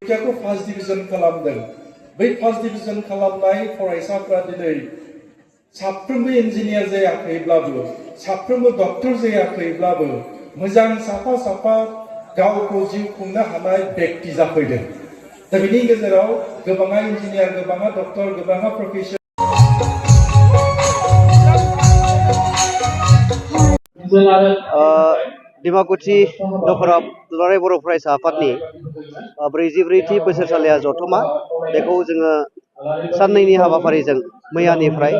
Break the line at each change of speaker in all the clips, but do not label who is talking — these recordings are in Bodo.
परीक्षाखौ फार्स्ट डिभिजन खालामदों बै फार्स्ट डिभिजन खालामनाय फरायसाफ्रा दिनै साफ्रोमबो इन्जिनियार जायाखैब्लाबो साफ्रोमबो डक्टर जायाखैब्लाबो मोजां साफा साफा गावखौ जिउ खुंनो हानाय व्यक्ति जाफैदों दा बेनि गेजेराव गोबाङा इन्जिनियार गोबाङा डक्टर गोबाङा प्रफेसर
डिमाकुसि दखरा दुलाराय बर' फरायसा आफादनि 44थि बोसोरसालिया जथुमा बेखौ जोङो साननैनि हाबाफारिजों मैयानिफ्राय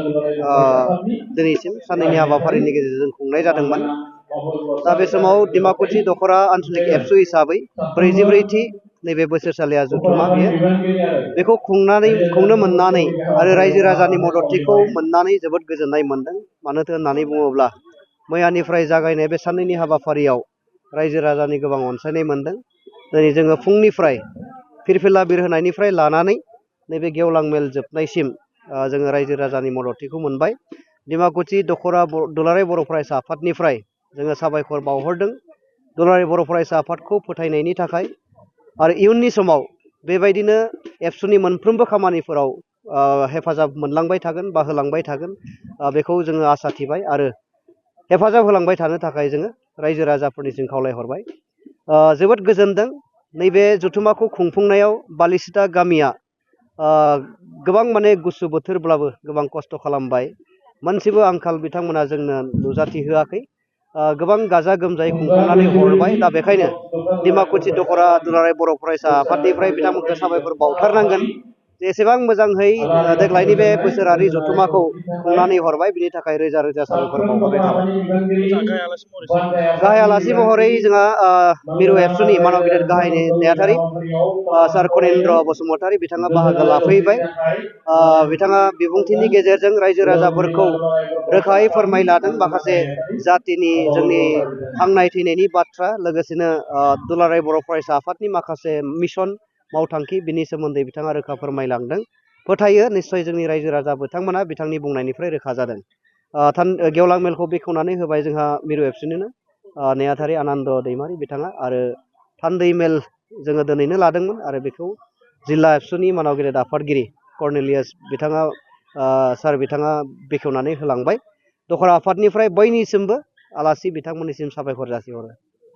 दिनैसिम साननैनि हाबाफारिनि गेजेरजों खुंनाय जादोंमोन। दा बे समाव डिमाकुसि दखरा आन्चलिक एबसु हिसाबै 44थि नैबे बोसोरसालिया जथुमा बेखौ खुंनो मोननानै आरो रायजो राजानि मददथिखौ मोननानै जोबोद गोजोननाय मोनदों। मानो होननानै बुङोब्ला मैयानिफ्राय जागायनाय बे साननैनि हाबाफारियाव रायजो राजानि गोबां अनसायनाय मोनदों। दिनै जोङो फुंनिफ्राय फिरफिला बिरहोनायनिफ्राय लानानै नैबे गेवलां मेल जोबनायसिम जोङो रायजो राजानि मददथिखौ मोनबाय। डिमाकुसि दखरा दुलाराय बर' फरायसा आफादनिफ्राय जोङो साबायखर बावहरदों दुलाराय बर' फरायसा आफादखौ फोथायनायनि थाखाय आरो इयुननि समाव बेबायदिनो एबसुनि मोनफ्रोमबो खामानिफोराव हेफाजाब मोनलांबाय थागोन बा होलांबाय थागोन बेखौ जोङो आसा थिबाय आरो हेफाजाब होलांबाय थानो थाखाय जोङो रायजो राजाफोरनिसिम खावलायहरबाय। जोबोद गोजोनदों नैबे जथुमाखौ खुंफुंनायाव बालिसिता गामिया गोबां माने गुसु बोथोरब्लाबो गोबां खस्थ' खालामबाय। मोनसेबो आंखाल बिथांमोना जोंनो नुजाथिहोआखै। गोबां गाजा गोमजायै खुंफुंनानै हरबाय। दा बेखायनो डिमाकुसि दखरा दुलाराय बर' फरायसा आफादनिफ्राय बिथांमोनखौ साबायखर बावथारनांगोन जे एसेबां मोजाङै देग्लायनि बे बोसोरारि जथुमाखौ खुंनानै हरबाय बिनि थाखाय रोजा रोजा साबायखर बावहरनाय थाबाय। गाहाय आलासि महरै जोंहा मिरु एबसुनि मानव गिदिर गाहाय नेहाथारि सार कनिन्द्र बसुमतारी बिथाङा बाहागो लाफैबाय। बिथाङा बिबुंथिनि गेजेरजों रायजो राजाफोरखौ रोखायै फोरमायलादों माखासे जातिनि जोंनि थांनाय थैनायनि बाथ्रा लोगोसेनो दुलाराय बर' फरायसा आफादनि माखासे मिशन मावथांखि बिनि सोमोन्दै बिथाङा रोखा फोरमायलांदों। फोथायो निश्चय जोंनि रायजो राजा बिथांमोना बिथांनि बुंनायनिफ्राय रोखा जादों। गेवलां मेलखौ बेखेवनानै होबाय जोंहा मिरु एबसुनिनो नेहाथारि आनन्द दैमारि बिथाङा आरो थान्दै मेल जोङो दिनैनो लादोंमोन आरो बेखौ जिल्ला एबसुनि मानव गेदेर आफादगिरि कर्नेलियास बिथाङा बेखेवनानै होलांबाय। दखरा आफादनिफ्राय बयनिसिमबो आलासि बिथांमोननिसिम साबायखर जासिहरो।